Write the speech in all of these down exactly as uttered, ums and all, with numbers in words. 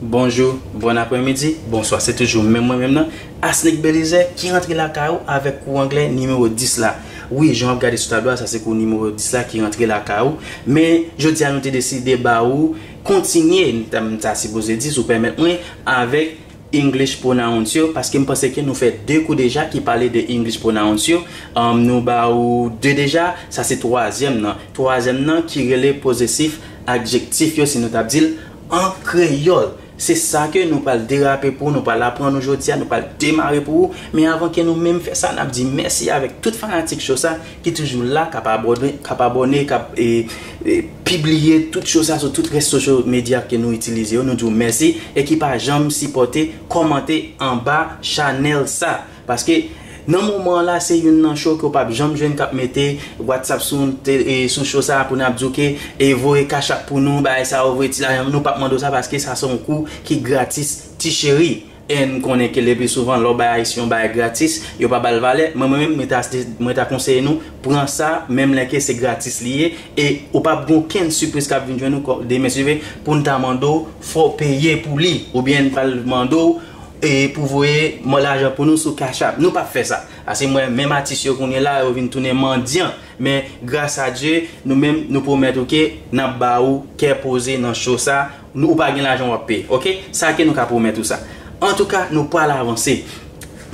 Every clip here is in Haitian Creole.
Bonjou, bon aprèmidi, bonswa. Se toujou menm mwen menm nan, Asnick Belizaire, ki rantre lakay ou avèk kou anglè nimewo dis la. Wi, jan w ap gade sou tablo a, sa se kou nimewo dis la ki rantre lakay ou. Men, jodi a, nou te deside ba ou kontinye, m ta, m ta sipoze di, si w pèmèt mwen, avèk English pronouns yo, paske m panse ke nou fè de kou deja ki pale de English pronouns yo. Um, nou ba ou de deja, sa se twazyèm nan. Twazyèm nan ki rele pozesif adjektif yo, si nou t ap di l an kreyòl. Se sa ke nou pral derape pou ou, nou pral aprann ou jodi a, nou pral demare pou ou. Men avan ke nou menm fè sa, n ap di mèsi avèk tout fanatik cho sa ki toujou la, k ap abòne, k ap abòne, k ap, e, e, pibliye tout cho sa sou tout rès social media ke nou itilize yo. Nou di w mèsi e ki pa janm sipòte, kòmante anba chanèl sa. Paske nan moman la, se youn nan cho ke w p ap janm jwenn k ap mete WhatsApp sou, te, e, sou cho sa pou n ap di w ke, e, voye Cash App pou nou, bagay sa yo, voye ti lajan, nou p ap mande w sa paske sa se yon kou ki gratis, ti cheri. E n konnen ke le pli souvan, lè w bay Ayisyen yon bagay gratis, yo pa ba l valè. Mwen, mwen menm, mwen ta, mwen ta konseye nou pran sa, menm lè ke se gratis li ye, e ou p ap gen okenn sipriz k ap vin jwenn ou kò-, demen si Dye vle, pou n ta mande w, fò w peye pou li, oubyen n pral mande w, e pou voye mwen lajan pou nou sou Cash App. Nou p ap fè sa. Paske mwen, menm atis yo kounye la, yo vin tounen mandyan. Men, gras a Dye, nou menm, nou pwomèt ou ke n ap ba ou kè poze nan cho sa. Nou, ou pa gen lajan w ap peye. Oke? Sa ke nou ka pwomèt ou sa. Antouka, nou pral avanse.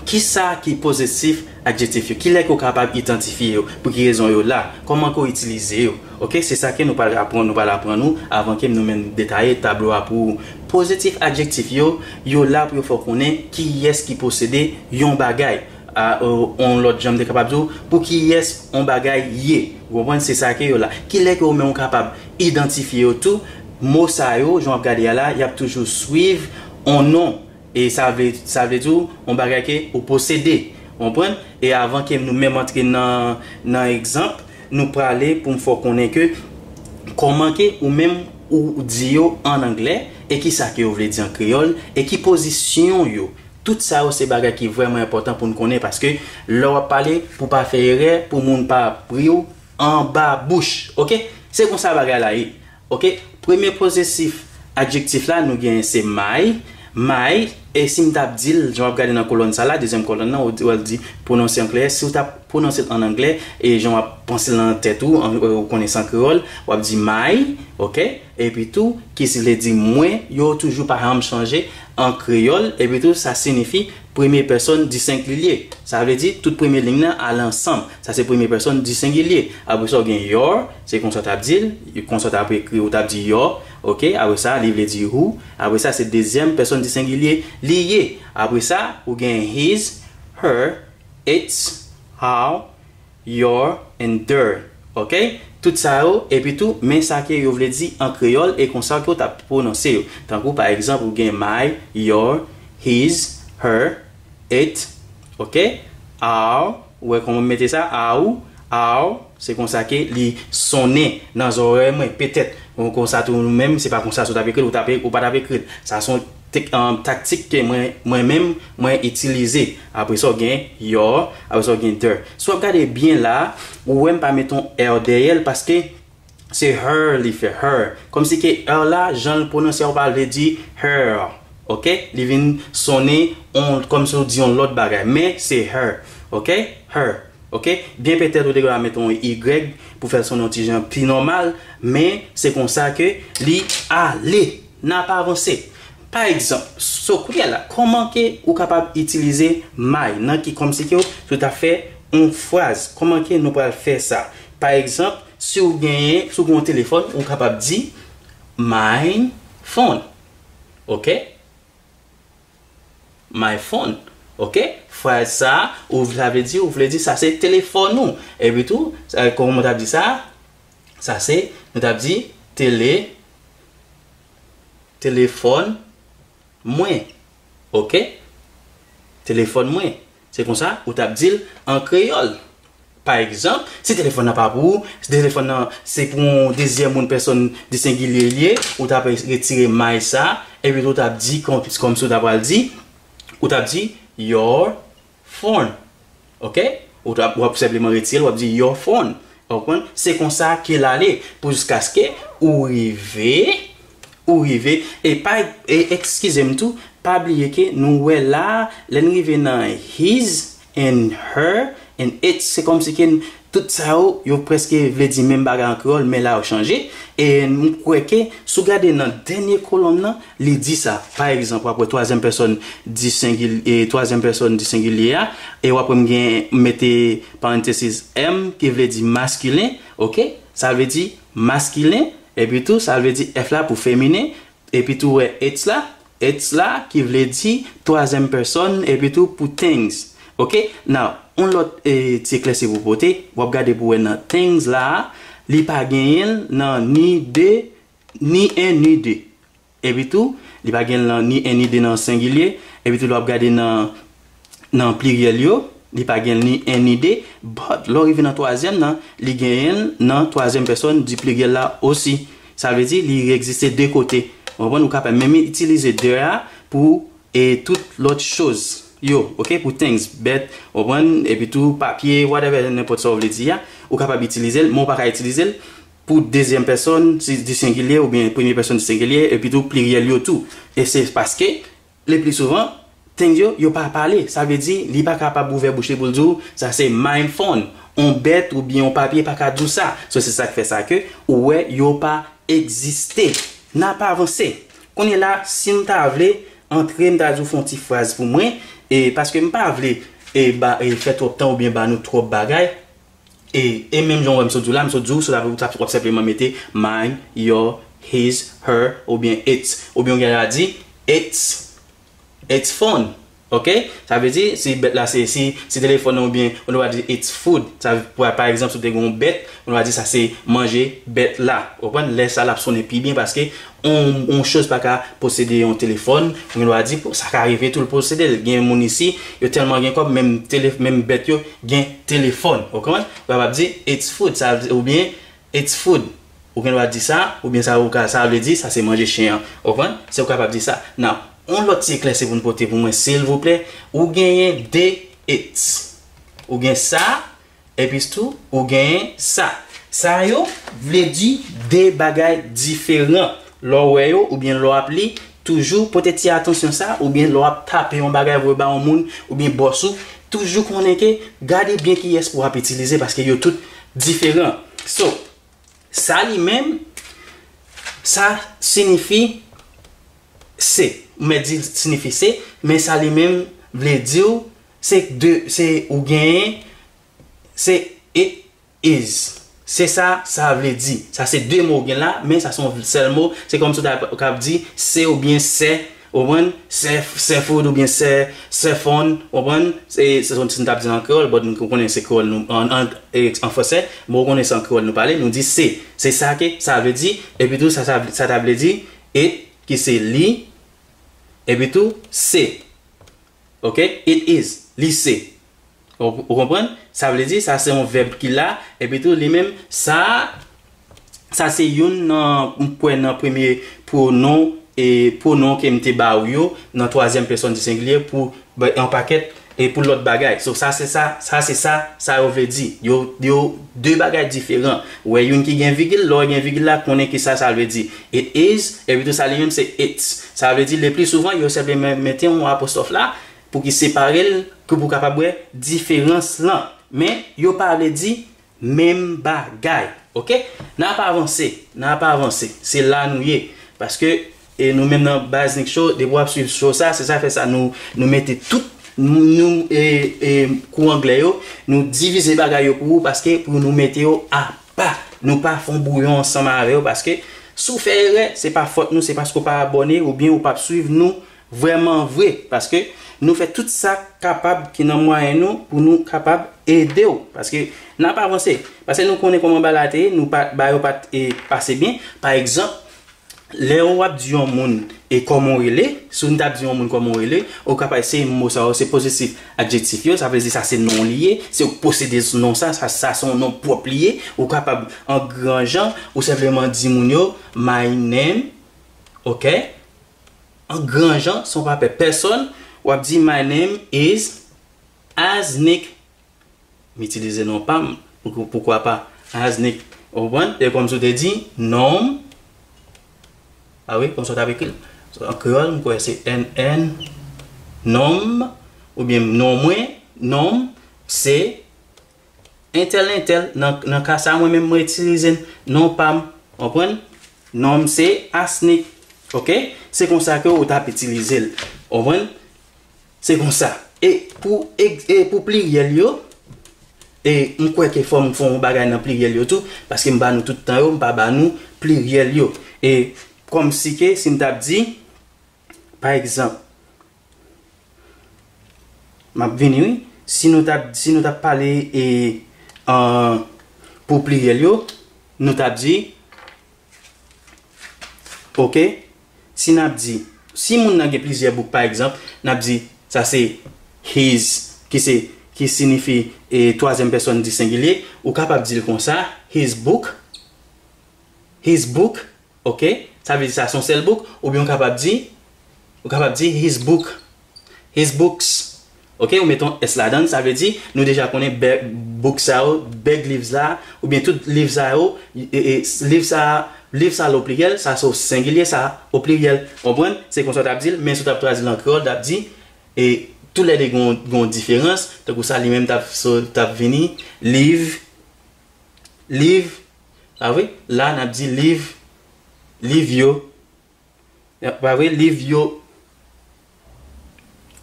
Kisa ki pozesif adjektif yo? Kilè ke w kapab idantifye yo? Pou ki rezon yo la? Kòman ke w itilize yo? Oke, se sa ke nou pral aprann, nou pral aprann ou avan ke nou menm detaye tablo a pou ou. Pozesif adjektif yo, yo la pou yo fè w konnen kiyès ki posede yon bagay. A, o, on lòt jan m te kapab di w, pou kiyès on bagay ye. Ou konprann? Se sa ke yo la. Kilè ke ou menm ou kapab idantifye yo tou? Mo sa yo, jan w ap gade a la, y ap toujou swiv on non. E sa vle, sa vle di w, yon bagay ke ou posede. Ou konprann? E avan ke nou menm antre nan, nan egzanp, nou prale pou m fè w konnen ke kòman ke ou menm ou di yo an anglè, e kisa ke yo vle di an kreyòl, e ki pozisyon yo. Tout sa yo se bagay ki vrèman enpòtan pou n konnen, paske lè w ap pale, pou w pa fè erè, pou moun pa pri w anba bouch. Oke? Se konsa bagay la ye. Oke? Premye pozesif adjektif la, nou genyen se my. My, e si m t ap di l, jan w ap gade nan kolòn sa la, dezyèm kolòn nan, ou, ou al di pwononse an kreyòl. Si w t ap pwononse l an anglè, e jan w ap panse l nan tèt ou, an, ou konnen se an kreyòl, w ap di my, oke? Epi tou, ki vle di mwen, yo toujou pa janm chanje an kreyòl. Epi tou, sa siyifi premye pèsòn di sengilyè. Sa vle di tout premye liy nan ale ansanm. Sa se premye pèsòn di sengilyè. Apre sa, w gen your, se konsa w t ap di l, konsa w t ap ekri, ou t ap di your, oke? Apre sa, li vle di who. Apre sa, se dezyèm pèsòn di sengilyè li ye. Apre sa, ou gen his, her, its, our, your and their. Oke? Tout sa yo, epi tou, men sa ke yo vle di an kreyòl e konsa ke w t ap pwononse yo. Tankou, pa egzanp, ou gen my, your, his, her, it, oke? Our, ou wè kòman m mete sa? Our, our, se konsa ke li sonnen nan zòrèy mwen. Petèt, ou konsa tou ou menm, se pa konsa si w t ap ekri l, ou t ap, ou pa t ap ekri l. Sa se yon tek-, um, taktik ke mwen, mwen menm, mwen itilize. Apre sa, w gen your, apre sa, w gen their. Si w ap gade byen la, ou wè m pa met yon er dèyè l paske se her li fè, her. Kòmsi ke er la, jan l pwononse a, ou pa vle di her. Oke? Li vin sonnen on, kòmsi w di yon lòt bagay. Men, se her. Oke? Her. Oke? Byen petèt ou te dwe met yon y pou fè l sonnen yon ti jan pi nòmal, men se konsa ke li ale. N ap avanse. Pa egzanp, so kounye a la, kòman ke ou kapab itilize my nan ki kòmsi ke w, si w ta fè yon fraz? Kòman ke nou pral fè sa? Pa egzanp, si w genyen, si w gen yon telefòn, ou kapab di my phone. Oke? My phone. Oke? Fraz sa, ou, sa vle di, ou vle di sa se telefòn ou. Epi tou, sa, kòman w t ap di sa? Sa se, nou t ap di tele, telefòn mwen. Oke? Telefòn mwen. Se konsa, ou t ap di l an kreyòl. Pa egzanp, si telefòn nan pa pou ou, si telefòn nan se pou yon dezyèm moun pèsòn di sengilyè li ye, ou t ap retire my sa, epi tou ou t ap di kòm, kòmsi ou ta pral di, ou t ap di your phone. Oke? Ou t ap, w ap senpleman retire l, w ap di your phone. Ou konprann? Se konsa ke l ale pou jiskaske ou rive ou rive. E pa, e, eskize m tou, pa bliye ke nou wè la, lè n rive nan his and her and its, se kòmsi ke n, tout sa yo, yo prèske vle di menm bagay an kreyòl, men la yo chanje. E m kwè ke si w gade nan dènye kolonn nan, li di sa. Pa egzanp, w ap wè twazyèm pèsòn di sengil-, e, twazyèm pèsòn di sengilye a, e w ap wè m gen, m mete parenthesis M, ki vle di maskilen, oke? Sa vle di maskilen, epi tou, sa vle di F la pou feminen, epi tou wè its la, its la, ki vle di twazyèm pèsòn, epi tou pou things. Oke? Now, yon lòt, e, ti eklèsi pou pote, w ap gade pou wè nan things la, li pa genyen l nan ni de, ni en, ni de. Epi tou, li pa gen l nan ni en, ni de nan sengilye, epi tou, lè w ap gade nan, nan pliryèl yo, li pa gen l ni en, ni de, but lè w rive nan twazyèm nan, li genyen l nan twazyèm pèsòn di pliryèl la osi. Sa vle di, li egziste de kote. Ou konprann? Ou kapab menm itilize de a pou, e, tout lòt choz yo, oke? Pou things, bèt, ou konprann? Epi tou, papye, whatever, nenpòt sa w vle di a, ou kapab itilize l, men w pa ka itilize l pou dezyèm pèsòn di sengilye oubyen premye pèsòn di sengilye, epi tou pliryèl yo tou. E se paske, le pli souvan, things yo, yo pa pale. Sa vle di, li pa kapab ouvè bouch li pou l di w, sa se my phone. On bèt oubyen on papye pa ka di w sa. So, se sa k fè sa ke ou wè yo pa egziste. N ap avanse. Kounye la, si m ta vle antre, m ta di w fè yon ti fraz pou mwen, e paske m pa vle, e, ba, e, fè twòp tan oubyen ba nou twòp bagay. E, e menm jan w wè m sot di w la, m sot di w, sot ap, w ap senpleman mete mine, your, his, her, oubyen its. Oubyen w gen dwa di, it's, it's phone. Oke? Sa vle di, si bèt la se, si, si telefòn nan oubyen, ou dwa di, it's food. Sa, pa, pa egzanp, si w te gen yon bèt, ou dwa di, sa se manje bèt la. Ou konprann? Lè sa, l ap sonnen pi byen paske on, on choz pa ka posede yon telefòn, ou gen dwa di, sa ka rive tou l posede l. Gen moun isi, yo tèlman gen kòb, menm tele-, menm bèt yo gen telefòn. Ou konprann? Ou kapab di, it's food, sa vle, oubyen, it's food. Ou gen dwa di sa, oubyen sa, ou ka, sa vle di, sa se manje chen an. Ou konprann? Se ou kapab di sa. Now, on lòt ti eklèsi pou n pote pou mwen, silvouplè. Ou genyen de it's. Ou gen sa, epi tou, ou genyen sa. Sa yo vle di de bagay diferan. Lè w wè yo, oubyen lè w ap li, toujou pote ti atansyon sa, oubyen lè w ap tape yon bagay, voye ba yon moun, oubyen bòs ou, toujou konnen ke gade byen kiyès pou w ap itilize, paske yo tout diferan. So, sa li menm, sa siyifi se. M mèt di l siyifi se, men sa li menm vle di w, se de, se ou genyen, se it is. Se sa, sa vle di. Sa se de mo w gen la, men sa se yon sèl mo. Se kòmsi w ta ka ap di se oubyen sè, ou konprann? Sè, sè food oubyen sè, sè fon, ou konprann? Se, se, se, n t ap di l an kreyòl, but nou konnen se kreyòl nou, an, an, e, an fransè, men ou konnen se an kreyòl nou pale, nou di se. Se sa ke sa vle di, epi tou sa, sa, sa ta vle di, it, ki se li, epi tou se. Oke? It is. Li se. Ou, ou konprann? Sa vle di, sa se yon vèb ki la, epi tou li menm, sa, sa se youn nan, m kwè nan premye pwonon, e pwonon ke m te ba ou yo, nan twazyèm pèsòn di sengilye pou, ba, yon pakèt, e pou lòt bagay. So, sa se sa, sa se sa, sa yo vle di. Yo, yo de bagay diferan. Ou wè youn ki gen vigil, lè w gen vigil la, konnen ki sa sa vle di. It is, epi tou sa li menm se it's. Sa vle di, le pli souvan, yo senpleman mete yon apostwòf la, pou ki separe l, ke pou kapab wè diferans lan. Men, yo pa vle di menm bagay. Oke? N ap avanse, n ap avanse. Se la nou ye. Paske, e nou menm nan Baz Nick Show, depi w ap swiv show sa, se sa fè sa nou, nou mete tout, nou, nou, e, e, kou anglè yo, nou divize bagay yo pou ou, paske pou nou mete yo apa. Nou pa fè yon bouyon ansanm avè yo, paske si w fè erè, se pa fòt nou, se paske w pa abòne, oubyen ou p ap swiv nou, vrèman vre, paske nou fè tout sa kapab ki nan mwayen nou pou nou kapab ede w, paske n ap avanse, paske nou konnen kòman bagay la te ye, nou pa, bagay yo pa t, e, pase byen. Pa egzanp, lè w ap di yon moun, e, kòman w rele, si w t ap di yon moun kòman w rele, ou kapab se mo sa yo, se pozesif adjektif yo, sa vle di sa se non li ye, se ou k posede non sa, sa, sa se yon non pwòp li ye, ou kapab an gran jan, ou senpleman di moun yo, my name, oke? An gran jan, san w pa pè pèsòn, w ap di, my name is Aznik. M itilize non pa m, pou, poukwa pa Aznik. Ou konprann? E kòmsi w te di, non m, A wi, konsa w t ap ekri l. So, an kreyòl, m kwè se N N, non m, oubyen non mwen, non m, se entèl, entèl. Nan, nan ka sa, mwen menm, mwen itilize non pa m. Konprann? Non m se Asnick. Oke? Se konsa ke ou t ap itilize l. Konprann? Se konsa. E pou, e, e pou pliryèl yo, e m kwè ke fò m fè yon bagay nan pliryèl yo tou, paske m ba nou tout tan yo, m pa ba nou pliryèl yo. E kòmsi ke si m t ap di, pa egzanp, m ap vini, wi. Si nou t ap, si nou t ap pale, e, an, pou pliryèl yo, nou t ap di, oke, si n ap di, si moun nan gen plizyè bouk, pa egzanp, n ap di, sa se his, ki se, ki sinifi, e, twazyèm pèsòn di sengilye, ou kapab di l konsa, his book, his book, oke? Sa vle di sa se yon sèl book, oubyen ou kapab di, ou kapab di his book, his books. Oke, ou mete yon S ladan l, sa vle di, nou deja konnen bè-, book sa yo, bèg liv sa, oubyen tout liv sa yo, e, e, liv sa, liv sa la o pliryèl, sa se o sengilye, sa o pliryèl. Konprann? Se konsa w t ap di l, men si w t ap tradui l an kreyòl, w t ap di, e, toulède gen yon, gen yon diferans, tankou sa li menm t ap so-, t ap vini, liv, liv, pa vre? La, n ap di liv, liv yo. Pa vre? Liv yo.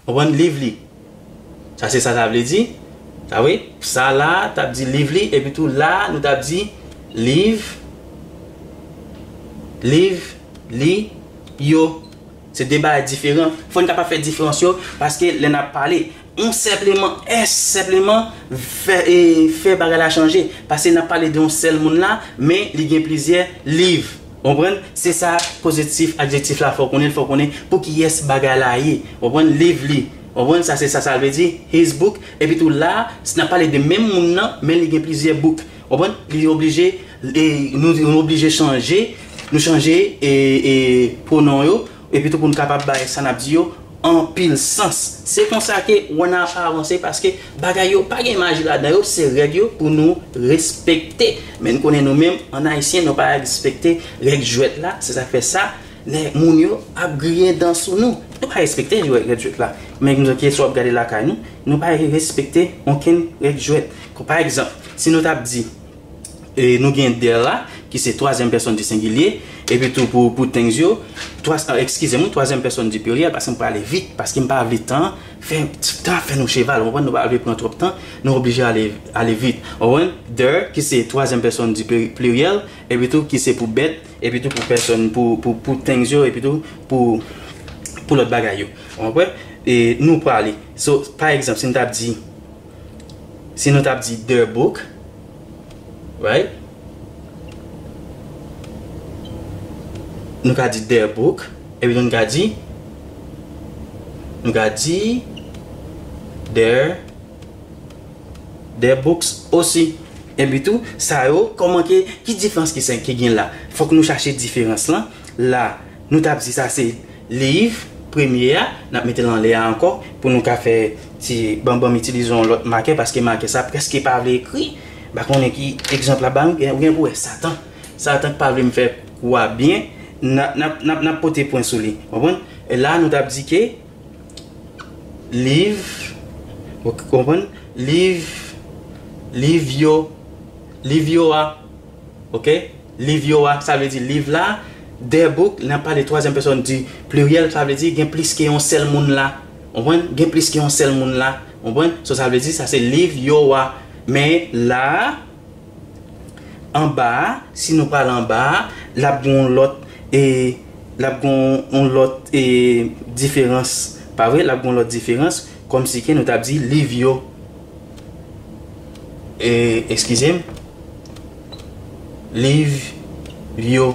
Konprann? Liv li. Sa se sa sa vle di. Sa vre? Sa la, t ap di liv li, epi tou la, nou t ap di liv, liv, li, yo. Se de bagay diferan. Fò n kapab fè diferans yo, paske lè n ap pale, yon senpleman, S senpleman fè, e, fè bagay la chanje. Paske n ap pale de yon sèl moun la, men li gen plizyè liv. Konprann? Se sa pozitif, adjektif la fè w konnen, l fè w konnen pou kiyès bagay la ye. Konprann? Liv li. Konprann? Sa se sa sa vle di, his book. Epi tou la, si n ap pale de menm moun nan, men li gen plizyè book. Konprann? Li oblije, e, nou, nou oblije chanje, nou chanje, e, e, pwonon yo, epi tou pou n kapab bay sa n ap di yo anpil sans. Se konsa ke wè n ap avanse, paske bagay yo pa gen maji ladan yo, se règ yo pou nou respekte. Men n konnen nou menm, an ayisyen, nou pa respekte règ jwèt la, se sa k fè sa, lè moun yo ap griyen dan sou nou. Nou pa respekte règ, règ jwèt la. Men nou ki swa ap gade lakay nou, nou pa respekte okenn règ jwèt. Kon pa egzanp, si nou t ap di, e, nou gen there la, ki se twazyèm pèsòn di sengilye, epi tou pou, pou things yo, twa, a, eskize m, twazyèm pèsòn di pliryèl, paske m prale vit, paske m pa vle tan, fè, tan ap fè nou cheval, ou konprann, nou pa vle pran twòp tan, nou oblije ale, ale vit. Ou konprann? There, ki se twazyèm pèsòn di pli-, pliryèl, epi tou ki se pou bèt, epi tou pou pèsòn, pou, pou, pou things yo, epi tou pou, pou lòt bagay yo. Ou konprann? E nou prale. So, pa egzanp, si n t ap di, si nou t ap di their book, right? Nou ka di their book, epi nou ka di, nou ka di their, their books osi. Epi tou, sa yo, kòman ke, ki diferans ki sen-, ki gen la? Fòk nou chache diferans lan. La, nou t ap di sa se liv, premye a, n ap mete l anlè a ankò, pou nou ka fè ti, ban, ban m itilize yon lòt makè, paske makè sa prèske pa vle ekri. M pa konnen ki egzanp la ba nou, gen, gen pou wè Satan. Satan k pa vle m fè kou a byen, n ap, n ap, n ap, n ap pote pwen sou li. Konprann? E la, nou t ap di ke liv, ou konprann? Liv, liv yo, liv yo a, oke? Liv yo a, sa vle di liv la, their book, n ap pale twazyèm pèsòn di pliryèl, sa vle di gen plis ke yon sèl moun la. Konprann? Gen plis ke yon sèl moun la. Konprann? So, sa vle di sa se liv yo a. Men la, anba a, si nou pral anba a, l ap gen yon lòt, e, l ap gen yon lòt, e, diferans. Pa vre? L ap gen yon lòt diferans. Kòmsi ke nou t ap di liv yo. E, eskize m. Liv yo.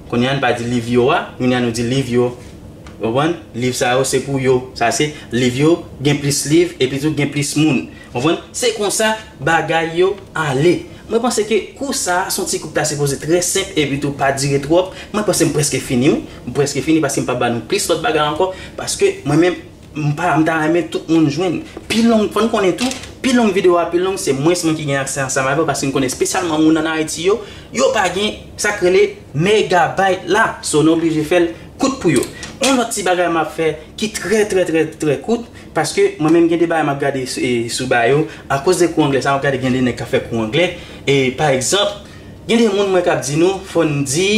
Kounye a, n pa di liv yo a, kounye a nou di liv yo. Konprann? Liv sa yo se pou yo. Sa se liv yo, gen plis liv, epi tou gen plis moun. Konprann? Se konsa bagay yo ale. Mwen panse ke kou sa a, se yon ti kou ki ta sipoze trè senp, epi tou pa dire twòp. Mwen panse m prèske fini, wi. M prèske fini paske m pa ba nou plis lòt bagay ankò. Paske mwen menm, m pa, m ta renmen tout moun jwenn. Pi long, fò n konnen tou, Pi long videyo a pi long, se mwens mwen ki gen aksè ansanm avè w, paske m konnen espesyalman moun ann Ayiti yo, yo pa gen sa k rele megabyte la. So, nou oblije fè l kout pou yo. Yon lòt ti bagay m ap fè ki trè, trè, trè, trè kout, paske mwen menm gen de bagay m ap gade sou, e, sou ba yo. Akoz de kou anglè sa, m ap gade gen de nèg k ap fè kou anglè. E, pa egzanp, gen de moun mwen k ap di nou, fò n di,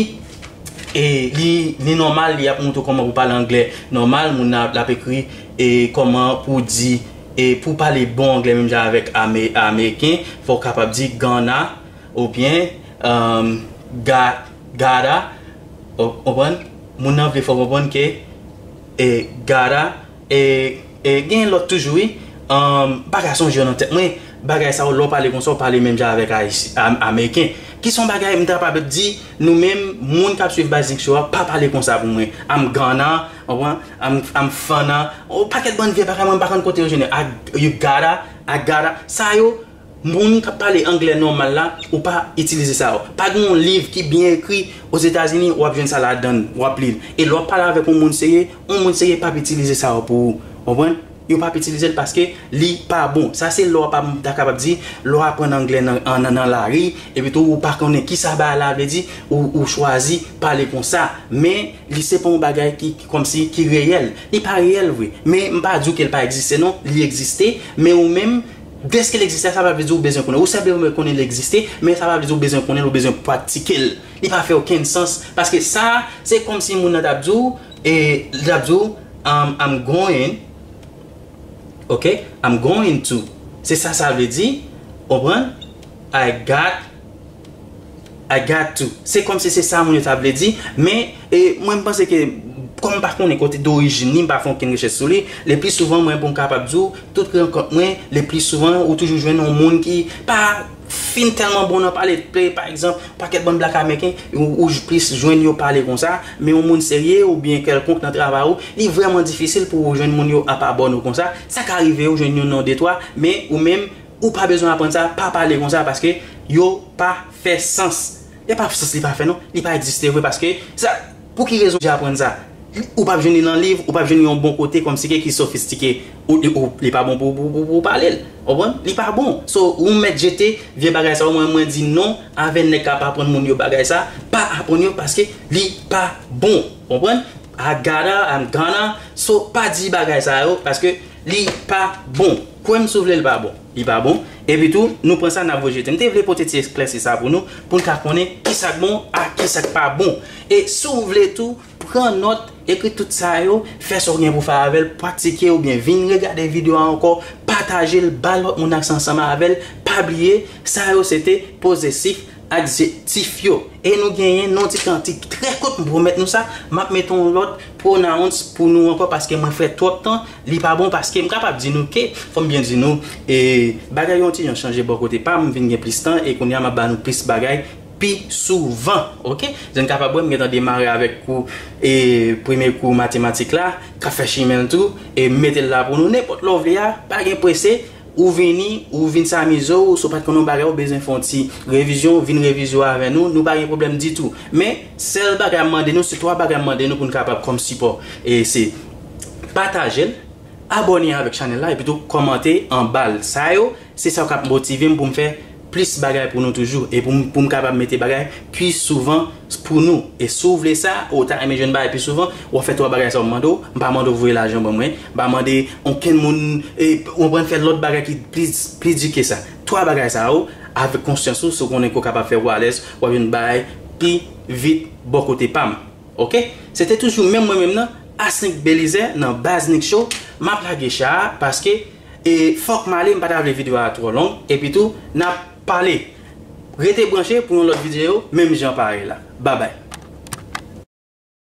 e, li, li nòmal, li ap montre w kòman pou pale anglè nòmal, moun nan l ap ekri, e, kòman pou di, e, pou pale bon anglè menm jan avèk ame-, ameriken, fò w kapab di Ghana, oubyen, um, ga-, gotta, w konprann? Moun nan vle fè w konprann ke, e, gotta, e, e, gen lòt toujou, wi. Um, bagay sonje yo nan tèt mwen, bagay sa yo, lè w pale konsa, w pale menm jan avèk Ayisi-, Am-, Ameriken. Ki se yon bagay, m ta kapab di, nou menm, moun k ap swiv Baz Nick Show a, pa pale konsa pou mwen. I'm gonna, w konprann? I'm, I'm finna. Yon pakèt bann vye bagay, mwen, m pa konn kote yo jwenn yo. I, you gotta, I gotta. Sa yo, moun k ap pale anglè nòmal la, ou pa itilize sa yo. Pa gen yon liv ki byen ekri Ozetazini, w ap jwenn sa ladan l, w ap li l. E lè w ap pale avèk yon moun serye, yon moun serye p ap itilize sa yo pou ou. W konprann? Yo p ap itilize l paske li pa bon. Sa se lè w ap, m ta kapab di, lè w aprann anglè nan, nan, nan lari, epi tou ou pa konnen kisa bagay la vle di, ou, ou chwazi pale konsa. Men, li se pa yon bagay ki, ki kòmsi ki reyèl. Li pa reyèl vre. Men, m pa di w ke l pa egziste non, li egziste, men ou menm, dèske l egziste, sa pa vle di w bezwen konnen. Ou senpleman konnen l egziste, men sa pa vle di w bezwen konnen l, ou bezwen pratike l. Li pa fè okenn sans, paske sa, se kòmsi moun nan t ap di w, e, li t ap di w, um, I'm going, ok, I'm going to. Se sa sa vle di, w konprann? I got, I got to. Se kòmsi se sa moun yo ta vle di, men, e, mwen, m panse ke, kòm m pa konnen kote dorijin li, m pa fè okenn rechèch sou li, le pli souvan, mwen, pou m kapab di w, tout rankont mwen, le pli souvan, ou toujou jwenn yon moun ki pa fin tèlman bon nan pale, pa egzanp, pakèt bann blak ameriken, ou, ou j-, plis jwenn yo pale konsa, men yon moun serye oubyen kèlkonk nan travay ou, li vrèman difisil pou ou jwenn moun yo ap abòne w konsa. Sa ka rive ou jwenn youn nan de twa, men ou menm, ou pa bezwen aprann sa, pa pale konsa, paske yo pa fè sans. Li pa sans, li pa fè non, li pa egziste vre, paske sa, pou ki rezon j aprann sa? Ou p ap jwenn li nan liv, ou p ap jwenn li yon bon kote kòmsi ke ki sofistike. Ou, ou, li pa bon pou, pou, pou, pou pale l. Konprann? Li pa bon. So, ou mèt jete vye bagay sa yo, mwen, mwen di non avè nèg k ap aprann moun yo bagay sa, pa aprann yo paske li pa bon. Konprann? I gotta, I'm gonna. So, pa di bagay sa yo paske li pa bon. Kwè m si w vle, li pa bon. Li pa bon. Epi tou, nou pran sa, n ap voye jete. M te vle pote ti eklèsi sa pou nou, pou n ka konnen kisa k bon ak kisa k pa bon. E si w vle tou, pran nòt, ekri tout sa yo, fè sa w gen pou fè avè l, pratike oubyen vin regade videyo a ankò, pataje l, ba lòt moun aksè ansanm avè l. Pa bliye, sa yo se te pozesif adjektif yo. E nou genyen yon ti kantik trè kout, m pwomèt nou sa, m ap mete yon lòt pronouns pou nou ankò, paske mwen fè twòp tan, li pa bon, paske m kapab di nou ke, fò m byen di nou, e, bagay yo yon ti jan chanje bò kote pa m, m vin gen plis tan, e kounye a m ap ba nou plis bagay pi souvan, ok? Jan n kapab wè, m gentan demare avèk kou, e, premye kou matematik la, k ap fè chimen l tou, e m mete l la pou nou, nenpòt lè w vle a, pa gen prese, ou vini, ou vin samize w, si w pa t konn yon bagay, ou bezwen fè yon ti revizyon, vin revize w avè nou, nou pa gen pwoblèm ditou. Men, sèl bagay m mande nou, se twa bagay m mande nou pou n kapab kòm sipò. E se pataje l, abòne avèk chanèl la, epi tou kòmante anba l. Sa yo, se sa k ap motive m pou m fè plis bagay pou nou toujou, e pou m, pou m kapab mete bagay pi souvan pou nou. E si w vle sa, ou ta renmen jwenn bagay pi souvan, w ap fè twa bagay sa yo m mande w. M pa mande w voye lajan ban mwen. M pa mande okenn moun, e, w konprann, fè lòt bagay ki pli, pli di ke sa. Twa bagay sa yo, avèk konsyans ou, si w konnen ke w kapab fè, w alèz, w ap jwenn bagay pi vit bò kote pa m. Ok? Se te toujou menm mwen menm nan, Asnick Belizaire, nan Baz Nick Show. M ap lage cha a, paske, e, fòk m ale, m pa ta vle videyo a twò long. Epi tou, n ap pale. Rete branche pou yon lòt videyo, menm jan parèy la. Babay.